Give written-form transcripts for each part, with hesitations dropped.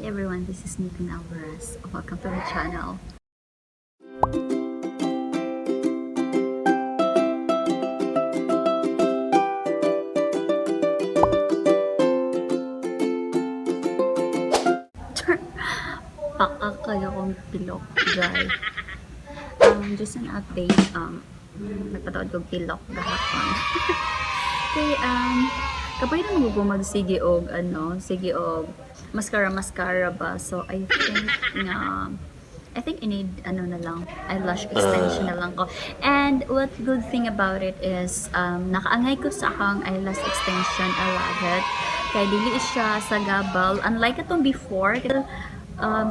Everyone, this is Nikon Alvarez. Welcome to my channel. Paka kayo kong pilok, dry. Just an update. Nagpataod kong pilok gahapon. Kay, kapoy na mo magsige og, ano, sige og mascara mascara ba. So, I think I need, ano na lang, eyelash extension na lang ko. And what good thing about it is, nakaangay ko sa akong eyelash extension. I love it. Kay dili siya sa gabal. Unlike atong before,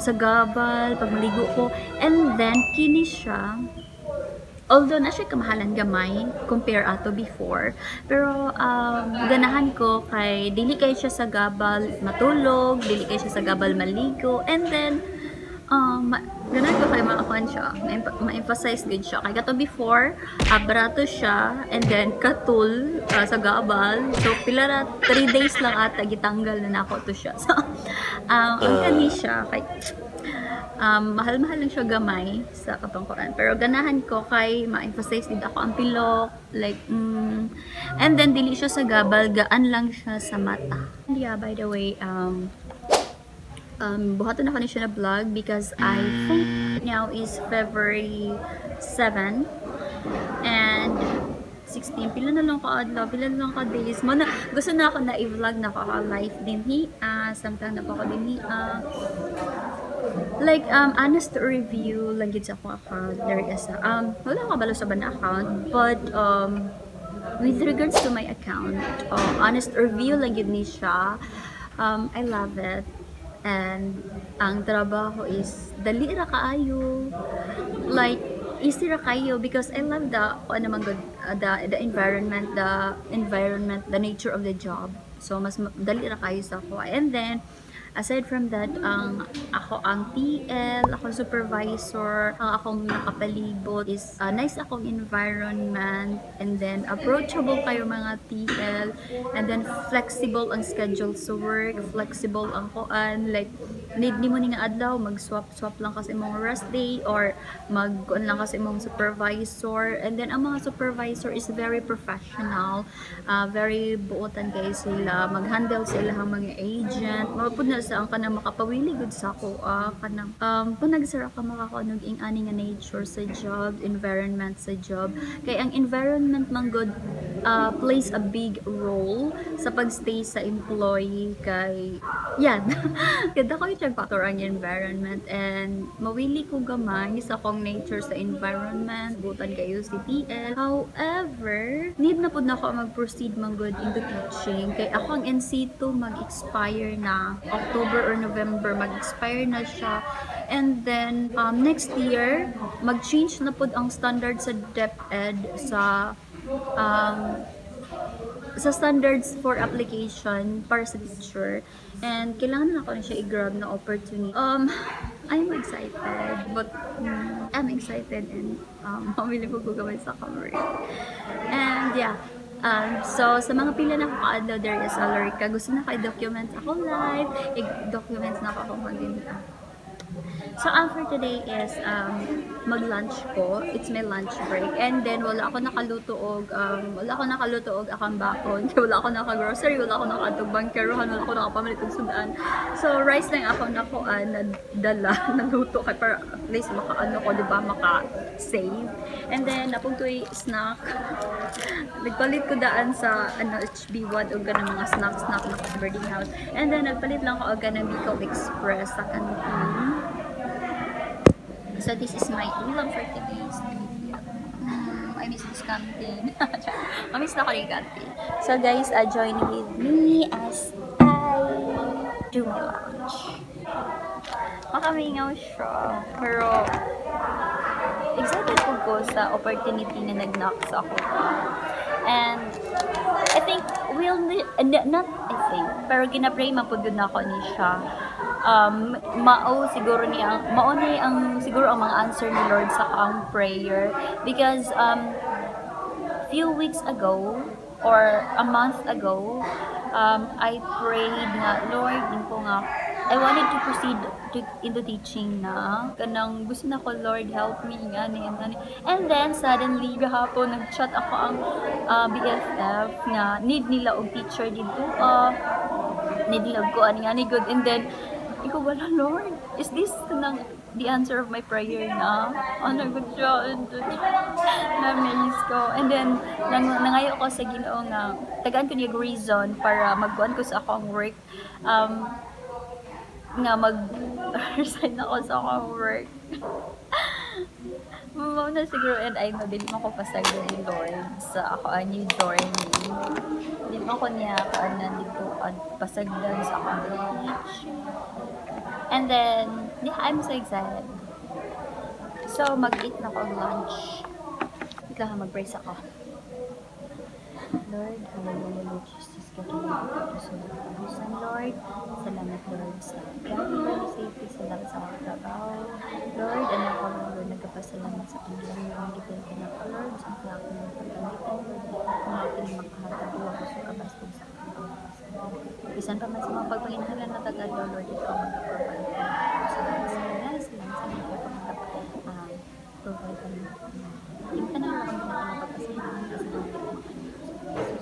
sa gabal, pag maligo ko. And then, kini siya, although na siya kamahalan gamay compare ato before, pero ganahan ko kay dili kay siya sa gabal matulog, dili kay siya sa gabal maligo, and then ganahan ko kay makakuan siya, ma-emphasize gud siya. Kay kato before, barato siya and then katul sa gabal, so pila ra 3 days lang ata gitanggal na nako to siya. So ang kani siya kay mahal-mahal lang siya gamay sa katong kuan. Pero ganahan ko kay ma-emphasize din ako ang pilok, like, and then dili siya sa gabal, gaan lang siya sa mata. And yeah, by the way, buhaton ako ni siya na vlog because I think now is February 7 and 16. Pila na lang ka adlaw, pila na lang ka days. Mo na, gusto na ako na i-vlog na ako life din hi, samtang na po ako din hi, like, honest review lang gid sa akong account. There is a, wala ko kabalo sa ban account, but, with regards to my account, honest review lang gid ni siya. I love it. And, ang trabaho is, dali ra kaayo. Like, easy ra kayo because I love the, ano man gud, the environment, the nature of the job. So, mas dali ra kayo sa ako. And then, aside from that, ang ako ang TL, ako supervisor, ang akong nakapalibot is nice akong environment, and then approachable kayo mga TL, and then flexible ang schedule sa work, flexible ang kuan, like need nimo ni nga adlaw mag-swap-swap lang kasi imong rest day or mag kuan lang kasi imong supervisor. And then ang mga supervisor is very professional, very buotan kayo sila mag-handle sila ang mga agent. Mao pud na sa ang kanang makapawili gud sa ako, kanang panagsara ka makakanog ing ani nga nature sa job, environment sa job, kay ang environment man gud plays a big role sa pagstay sa employee. Kay yan kada ko yung factor ang environment, and mawili ko gamay sa akong nature sa environment, butan kayo si TL. However, need na pud na ako mag-proceed man gud into teaching kay ako ang NC2 mag-expire na October or November, mag-expire na siya. And then next year mag-change na pud ang standard sa DepEd sa standards for application para sa teacher, and kailangan na ako na siya i-grab na opportunity. I'm excited, but I'm excited and mamili ko gamay sa camera. And yeah, so sa mga pila na ako kaadlaw there is Alorica, gusto na ka i-document ako live, i-document na ako kung din. So, for today is mag-lunch ko. It's my lunch break. And then wala ako nakaluto og akong baon. Wala ako naka-grocery, wala ako nakatug bangkerohan, wala ako nakapamalit og sudan. So, rice lang ako nakuan na dala naluto kay para at least makaano ko, di ba, maka-save. And then napugtoy snack. Nagpalit ko daan sa ano HB1 og ganang mga snack snack na sa boarding house. And then nagpalit lang ko og ganang Bicol Express sa canteen. So this is my ulam for today's video. I miss this canteen. Ma-miss na ko yung canteen. So guys, join with me as I do my lunch. Makamingaw siya. Pero excited po ko sa opportunity na nag-knock sa ako. And I think will not I think, pero ginapray man pud gud nako ni siya. Mao siguro niya ang mao ni ang siguro ang mga answer ni Lord sa akong prayer because few weeks ago or a month ago, I prayed nga, "Lord," din ko nga, I wanted to proceed into teaching na. Kanang gusto na ko, "Lord, help me," nga ni and, and then suddenly gahapon nag-chat ako ang BFF nga need nila og teacher dito. Need nila og kuan nga ni good, and then ikaw wala, "Lord, is this kanang the answer of my prayer na?" Ano good siya, and then na-amaze ko. And then nangayo ko sa Ginoo nga tagaan ko niya og reason para magkuan ko sa akong work, nga mag resign ako sa akong work. Mao na siguro, and I know dili man ko pasagdan ni Lord sa ako ang new journey. Dili man ko niya kuanan dito pasagdan sa akong teach. And then, yeah, I'm so excited. So, mag-eat na ko og lunch. Wait lang, mag-brace ako. Lord, hallelujah, Lord Jesus, katulisan, Lord. Salamat, Lord, sa family, safety, salamat sa akong trabaho. Lord, ano ko, Lord, nagpapasalamat sa pagdala ng gipilta na ko, Lord, sa akong pagamitan, Lord, kung natin makahatag ko sa kabastog sa akong pagpasalamat. Bisan pa man sa mga pagpanginahanglan matag adlaw, Lord, ikaw mag-provide. Salamat sa kanya, salamat sa mga pag-provide ka na. Hindi ka na lang ako pagpasalamat kasi Jesus.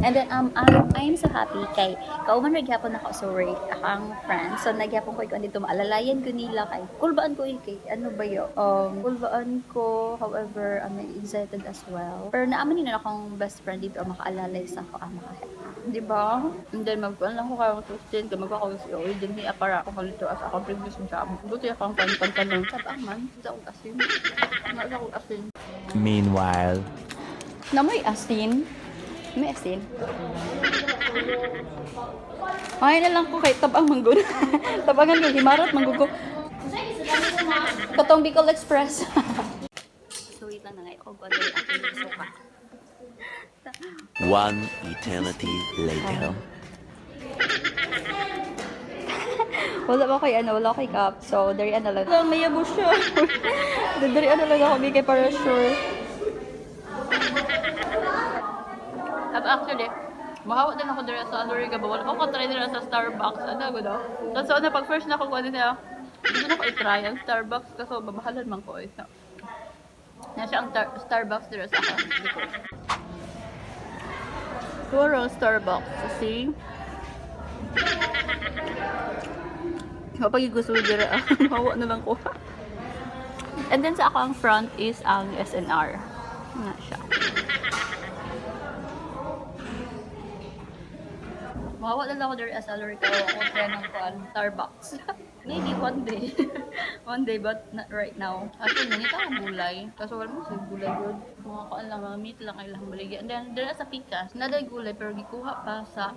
And then I'm so happy kay kauban ra gyapon ako sa work akong friend. So nagyapon ko ikaw dito, maalalayan ko nila kay kulbaan ko eh, kay ano ba yo? Kulbaan ko, however, I'm excited as well. Pero naaman ni na akong best friend dito ang makaalalay sa ako ang maka, di ba? And then magkuan lang ko karon Tuesday kay magwa ko si OA din hiya para ako kalito as akong previous job. Buti akong pan pantalon. Tabang man sa akong asin. Nga sa akong asin. Meanwhile, Na may asin. May asin. Ay na lang ko kay tabang manggod. Tabangan ko himarat manggod ko. Katong Bicol Express. So wait lang na nga ako ko ano akong suka. One eternity later. Wala ba kay ano, wala kay cup. So diri na lang. Lang mayabo siya. Diri na lang ako kay para sure. At actually, mahawa din ako dira sa Alorica ba? Wala ko try dira sa Starbucks. Ano ko daw? So, na pag first na ako kuha niya, gusto na ko i-try ang Starbucks kasi mamahalan man ko isa. Na siya ang Starbucks dira sa ako. Puro Starbucks. See? Kapag gusto dira, mahawa na lang ko. And then sa ako ang front is ang SNR. Nga siya. Mahawa na lang ako diri sa Alorica ako try ng kuan Starbucks. Maybe one day. One day, but not right now. Actually, nangita akong gulay. Kaso wala mo sa gulay yun. Mga kuan lang, mga meat lang kailangan baligya. And then, diri sa Pikas, naday gulay pero gikuha pa sa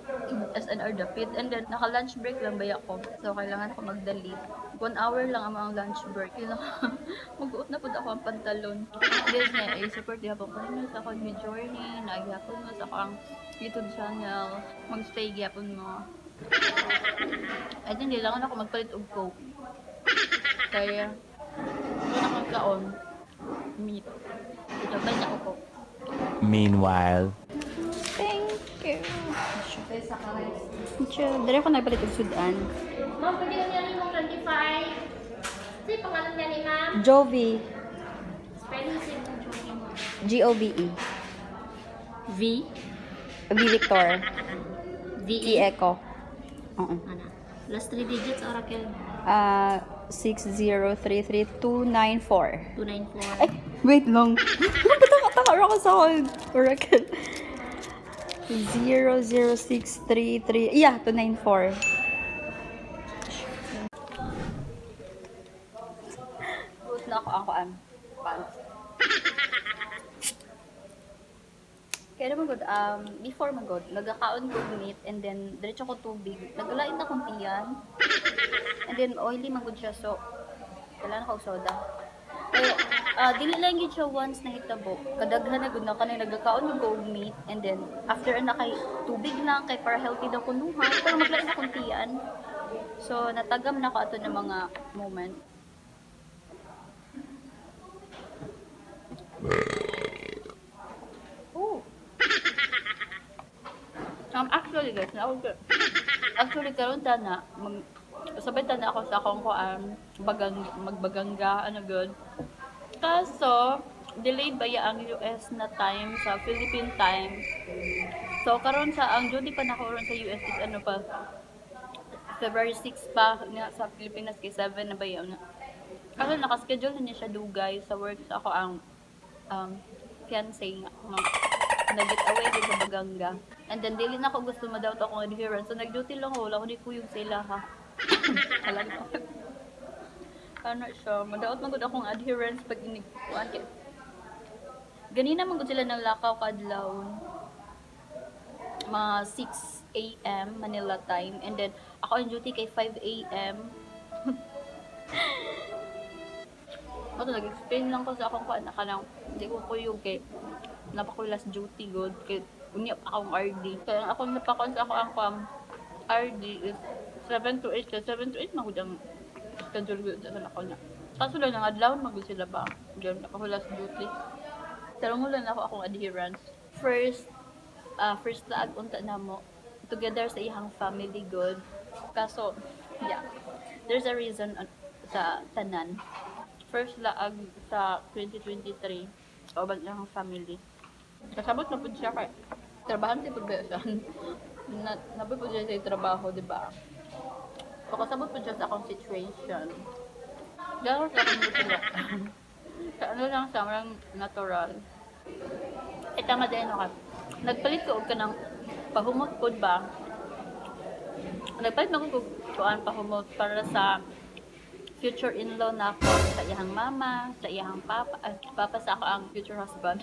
SNR dapit. And then, naka-lunch break lang baya ko. So, kailangan ako magdali. 1 hour lang ang mga lunch break. Kailangan mag-uot na pud ako ang pantalon. Guys, nga, i-support gyapon ko ninyo sa akong new journey. Nagyapon mo sa akong YouTube channel. Mag-stay gyapon mo. I think kailangan ako magpalit og Coke. Kaya, ito na akong kaon. Meat. Ito, palit ako Coke. Meanwhile, Thank you. Sure. Dere ko nagpalit og sudan. Ma'am, pwede ka niya mong 25. Kasi pangalan niya ni ma'am. Jovi. Spelling si Jovi mo. GOVE. V? V Victor. V E Echo. Oo. Ano? Last three digits, Oracle. Ah, 6033294. 294. Ay, wait lang. Pataka-taka ako sa Oracle. 00633. Yeah, 294. Buot na ako ang kuan. Pants. Kaya naman good, before man good, nagakaon ko og meat and then diretso ko tubig. Naglain na kong tiyan. And then oily man gud siya, so kailangan ko og soda. Kaya, dili lang yun siya once na hitabo. Kadaghan na gud na kanay nagakaon yung og meat and then after na kay tubig lang kay para healthy daw kunuha, pero maglain na kong tiyan. So natagam na ko ato ng mga moment. Oh. Actually, Actually guys, na ako actually karon ta na mag sabay ta na ako sa akong kuan bagang magbagangga ano good. Kaso delayed ba ya ang US na time sa Philippine time? So karon sa ang duty pa nako ron sa US is ano pa, February 6 pa nga sa Pilipinas kay 7 na ba yun? Kaso nakaschedule na niya siya dugay sa work sa ako ang fiancé nga nga nag-get away din sa Baganga. And then dili na ako gusto madawat akong adherence. So nag-duty lang ako, wala ko ni kuyog sa ila ha. Alam ko. Ano siya, madaot man gud akong adherence pag inig kuan kay ganina man gud sila ng lakaw kadlawon mga 6 a.m. Manila time. And then, ako on duty kay 5 a.m. Ako, nag-explain lang ko sa akong kuan na kanang hindi ko kuyog kay napakulas duty good kay unya pa akong RD. Kaya ako napakon sa ako ang kuan RD is 7 to 8. Kaya 7 to 8 magud ang schedule ko sa ako na. Kaso lang ang adlaw magud sila ba. Diyan napakulas duty. Tarong lang ako akong adherence. First laag unta na mo together sa iyang family good. Kaso, yeah, there's a reason sa tanan. First laag sa 2023, uban iyang family. Kasabot na pud siya kay trabahante pud ba siya. Na, nabi pud siya sa trabaho, di ba? So, kasabot pud siya sa akong situation. Gano'n sa akong sila. Sa ano lang siya, marang natural. Eh, tama din, no, ka. Nagpalit ko og kanang pahumot pod ba? Nagpalit man ko og kuan pahumot para sa future in-law na ako sa iyang mama, sa iyang papa, ah, papa sa ako ang future husband,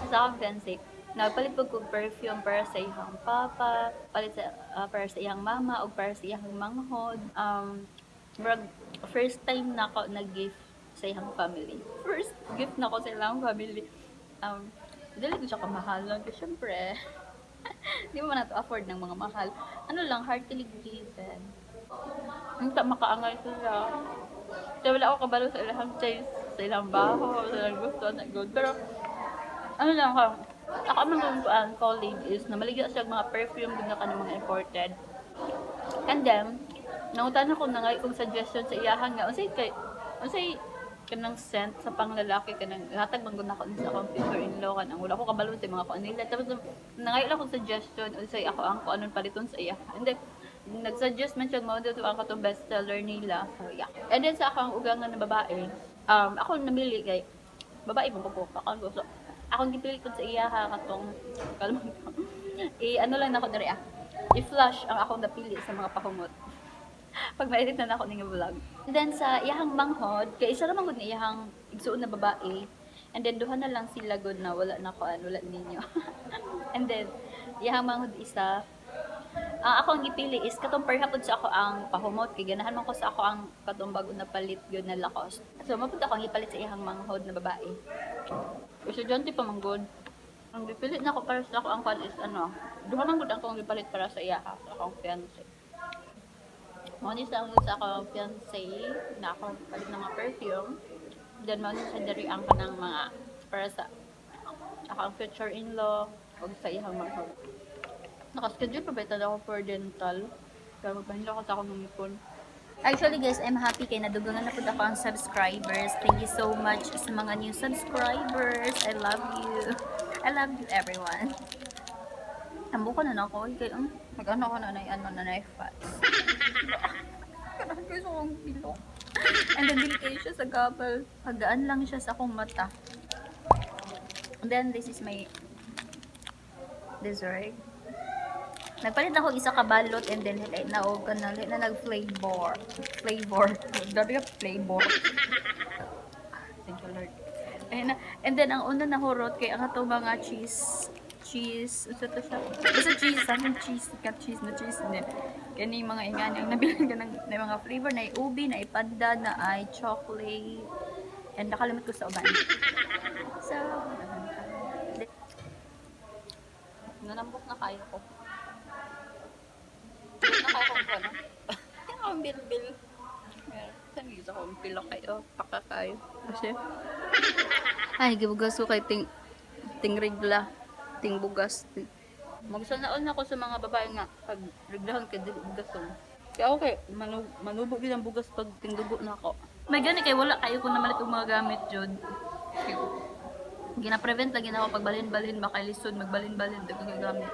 sa akong fiancé. Nagpalit po kog perfume para sa iyang papa, palit sa, para sa iyang mama, o para sa iyang manghod. Murag, first time na ako nag-gift sa iyang family. First gift na ako sa ilang family. Dili ko siya kamahal lang. Kasi syempre, di mo man nato afford ng mga mahal. Ano lang, heartily given. Unta makaangay sila. Kaya wala ako kabalo sa ilang taste, sa ilang baho, sa ilang gusto, na good. Pero, ano lang ka, ako man kong kuan colleague is na maligya siya og mga perfume gud na kanang mga imported. And then, nangutan ako na kong suggestion sa iyahan nga unsay kay unsay kanang scent sa panglalaki kanang hatag man gud nako ni sa akong future in-law kanang wala ko kabalo sa mga kuan nila. Tapos nangayo lang akong suggestion unsay ako ang kuanon paliton sa iya. And then nag-suggest man siya mao dito ang katong bestseller nila. So yeah, and then sa akong ugangan na babae, ako namili kay babae man ko ako, so akong gipili ko sa iya ha katong kalmang ko i ano lang nako diri ah i-flash ang akong napili sa mga pahumot pag ma-edit na nako ning vlog. And then sa iyahang manghod, kay isa ra man gud ni iyahang igsuon na babae. And then duha na lang sila gud na wala na kuan, wala ninyo. And then iyahang manghod isa. Ang ako ang gipili is katong pareha pud sa ako ang pahumot kay ganahan man ko sa ako ang katong bago na palit gyud na Lacoste. So mao pud ako ang gipalit sa iyahang manghod na babae. Estudyante pa man gud. Ang gipili na ako para sa ako ang kuan is ano, duha man gud akong gipalit para sa iya sa akong fiancé. Mao ni sa akong fiancé na akong palit ng mga perfume. Then mao ni siya diri ang kanang mga para sa akong future in-law ug sa iyang manghod. Nakaschedule pa ba ito ako for dental? Kaya magpahilo ko sa akong ngipon. Actually guys, I'm happy kay nadugangan na pud ako ang subscribers. Thank you so much sa mga new subscribers. I love you. I love you, everyone. Tambo ko na na ako. Kay, mag-ano ko na na ano na na fats. Kanahan ko sa akong bilok. And then, dili kayo siya sa gabal. Pagaan lang siya sa akong mata. And then, this is my dessert. Nagpalit ako isa ka balot and then lain na og kana lain na nag-flavor. Flavor. Grabe ka flavor. Thank you, Lord. Ayun na. And then ang una na hurot kay ang atong mga cheese cheese unsa to siya? Basta cheese, something cheese, kat cheese na cheese din. Kani mga ingani ang nabilin ka ng na mga flavor na ubi, na pandan, na ay chocolate. And nakalimot ko sa uban. So, nanambok na kayo ko. Na kayo ko ano? Ang bilbil. Meron. Saan gusto ko? Pilo kayo. Paka kayo. Kasi, ay, gibugas ko kay ting ting rigla. Ting bugas. Ting, Magsanaon ako sa mga babae nga pag reglahon kay dili bugason. Kaya ako kay manubo gyud ang bugas pag tingdugo na ako. May gani kay wala kayo kung namalit og mga gamit jud. Gina-prevent lagi na ako pag balhin-balhin baka lisod magbalhin-balhin daghan kay gamit.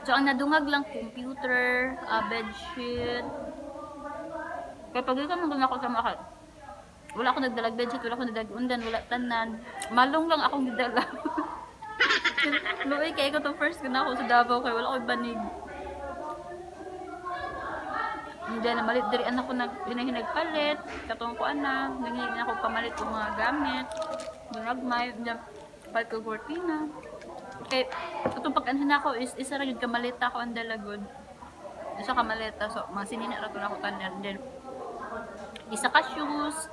So ang nadungag lang computer, bedsheet. Kaya pag ikaw man ako sa mga wala ako nagdalag bedsheet, wala ako nagdalag undan, wala tanan. Malong lang akong gidala. Luoy kay ko to first na ako sa Davao kay wala koy banig. Hindi na malit diri anak ko nag hinahinagpalit, katong ko ana, nanghingi ako pamalit og mga gamit. Dunagmay, diyan palit ko cortina. Kay katong pag-anhin ako is isa ra gyud ka maleta ako ang dalagod. Isa ka maleta, so mga sinina ra to na ako tanan, then isa ka shoes.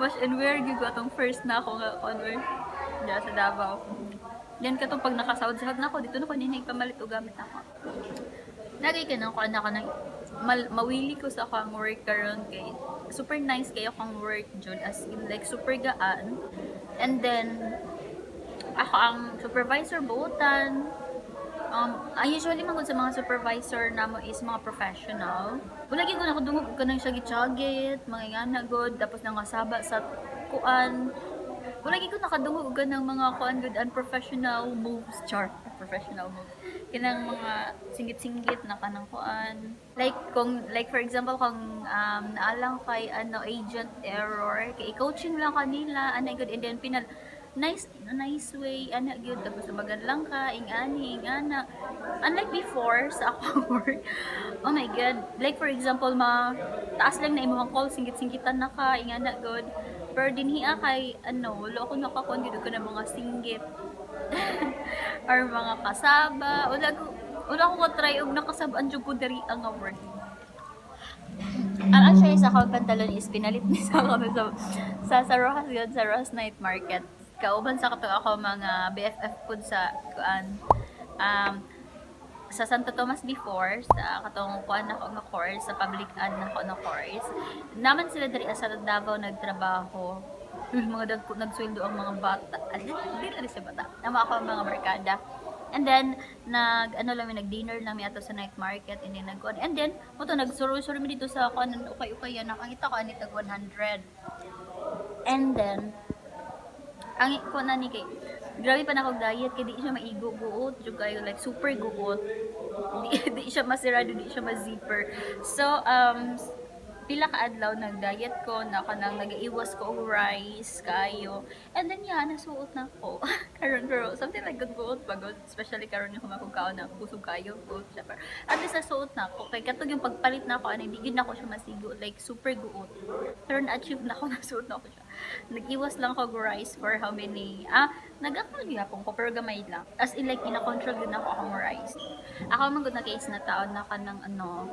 Wash and wear gyud ko atong first na ako nga convert diya sa Davao. Then katong pag nakasahod-sahod na ako dito na ko ninig pamalit og gamit ako. Lagi ka nang kuan ako ng mawili ko sa akong work karon kay super nice kayo kang work jud, as in like super gaan. And then ako ang supervisor buotan. I usually man gud sa mga supervisor namo is mga professional. Wala gyud ko nakadungog og kanang siya gichagit, mga ingana gud, tapos nangasaba sa kuan. Wala gyud ko nakadungog og kanang mga kuan gud, unprofessional moves, char, professional moves. Kanang mga singgit-singgit na kanang kuan. Like kung like for example kung naalang kay ano agent error, kay coaching lang kanila, ana gud, and then pinal nice nice way ana gyud, tapos tubagan lang ka ing-ani ing-ana, unlike before sa akong work. Oh my God, like for example ma taas lang na imong call, singgit-singgitan na ka ing-ana gud, pero dinhi kay ano, wala ako nakakuan gyud ko na mga singgit or mga kasaba. Wala ko ka-try og nakasabaan jud ko diri ang nga work. Ang actually sa akong pantalon is pinalit ni sa ako sa Roxas yun, sa Roxas Night Market. Kauban sa kato ako mga BFF pud sa kuan sa Santo Tomas before sa katong kuan ako nga course, sa public ad na ako na course. Naman sila diri sa Davao nagtrabaho. Uy, mga dagko nagsweldo ang mga bata. Ay, di na siya bata. Nama ako ang mga barkada. And then, nag, ano lang, nag-dinner lang mi ato sa night market, and then nag and then, mo to, nagsuro-suro mi dito sa kuan, ukay-ukay yan, nakangita ko, ani tag 100. And then, ang ko na ni kay, grabe pa na ako diet, kay di siya maigo guot, jud kayo, like super guot. Di siya masirado, di siya ma-zipper. So, pila ka adlaw nag-diet ko, na kanang nag-iwas ko og rice kayo. And then yeah, nasuot na ko. Karon pero something like good buot pagod, especially karon yung humakog na busog kayo, buot siya. Pero at least nasuot na ako. Kay katong yung pagpalit na ako, ano, hindi gyud na ako siya masigo, like super guot. Pero na-achieve na ako, nasuot na ako siya. Nag-iwas lang ako og rice for how many, nagakal gyapon ko pero gamay lang. As in like gina-control gyud nako akong rice. Ako man gud na case na taon na kanang ano,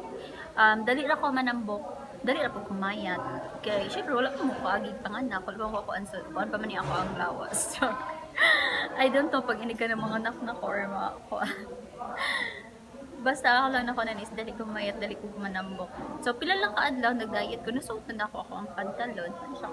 dali ra ko manambok, dali ra po kumayat. Kay syempre wala pa mo kaagig panganak, wala pa ko kuan sa kuan pa man ni ako ang lawas. So, I don't know pag ini ka ng mga anak na ko or mga kuan. Basta ako lang ako na is dali kumayat, dali ko manambok. So pila lang kaadlaw nag-diet ko, nasuot na ako ang pantalon. Ano siya?